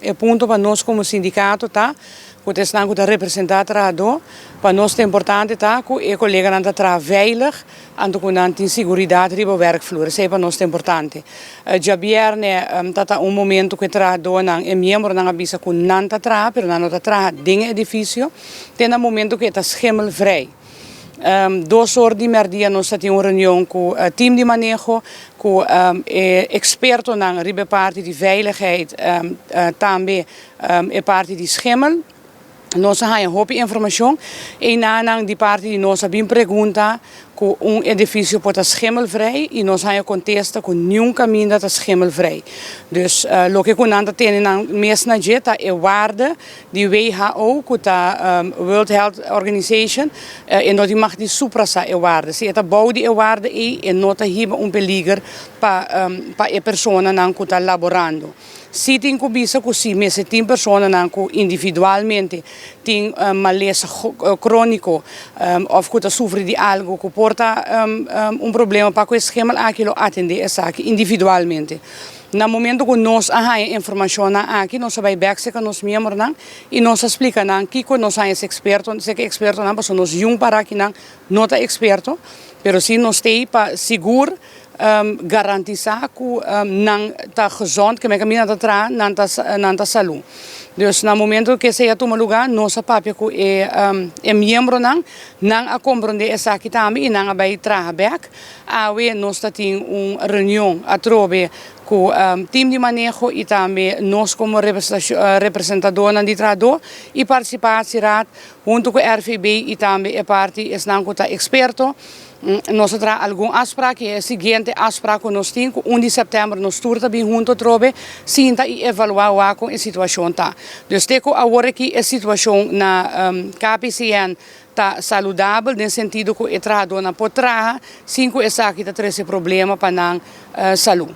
E punto pa nos komo sindikato ta ku ta esnan ku ta representá trahadó. Pa nos ta importante ta ku e koleganan ta traha veilig anto ku nan tin siguridat riba wèrkvloer. Esei pa nos ta importante. Djabièrnè ta ta un momento ku e trahadónan, e miembronan a bisa ku nan ta traha pero nan no ta traha den e edifisio te na momento ku e ta schimmelvrij. Dos or di mèrdia nos ta tin un reunion ku team di maneho, ku e ekspertonan riba e parti di veiligheid, tambe e parti di schimmel. Nos a haña hopi informashon. Einanan di parti di nos a bin pregunta ku un edifisio por ta schimmelvrij i nos haña kontesta ku niun kaminda ta schimmelvrij. Dus loke ku nan ta tene nan mes na dje ta e waarde Di WHO ku ta World Health Organization e no tin mag di suprasa e waarde. Si e ta bou di e waarde ei e no ta hiba un peliger pa pa e personanan ku ta laborando. Si tin ku bisa ku si mester tin personanan ku individualmente tin malesa kroniko òf ku ta sufri di algu ku por ta un problema pa ku e schemel aki lo atende esaki individualmente. Na momento ku nos a haña informashonnan aki, nos a bai bèk serka nos miembronan i nos a splika nan kiko nos haña es eksperto, serka e ekspertonan, pasobra nos yun para akinan no ta eksperto, pero si nos t'ei pa sigur garantisá ku nan ta gezond, ke meka mi nan ta traha, nan ta nan ta salú. Dus na momento ku esei a tuma lugá, nos a papia ku e e miembronan, nan a komprondé esaki tambe i nan a bai traha bèk. Awe nos ta tin un reunion atrobe ku team di maneho i tambe nos komo representadornan di trahadó i partisipatieraad huntu ku RVB i tambe e parti esnan ku ta eksperto. Nos a traha algun afsprak i e siguiente afsprak ku nos tin ku un di sèptèmber nos tur ta bin huntu atrobe sinta i evaluá wak kon e situashon ta. Dus te ku awor aki e situashon na KPCN Ta saludabel den sentido ku e trahadónan por traha sin ku esaki ta trese problema pa nan salú.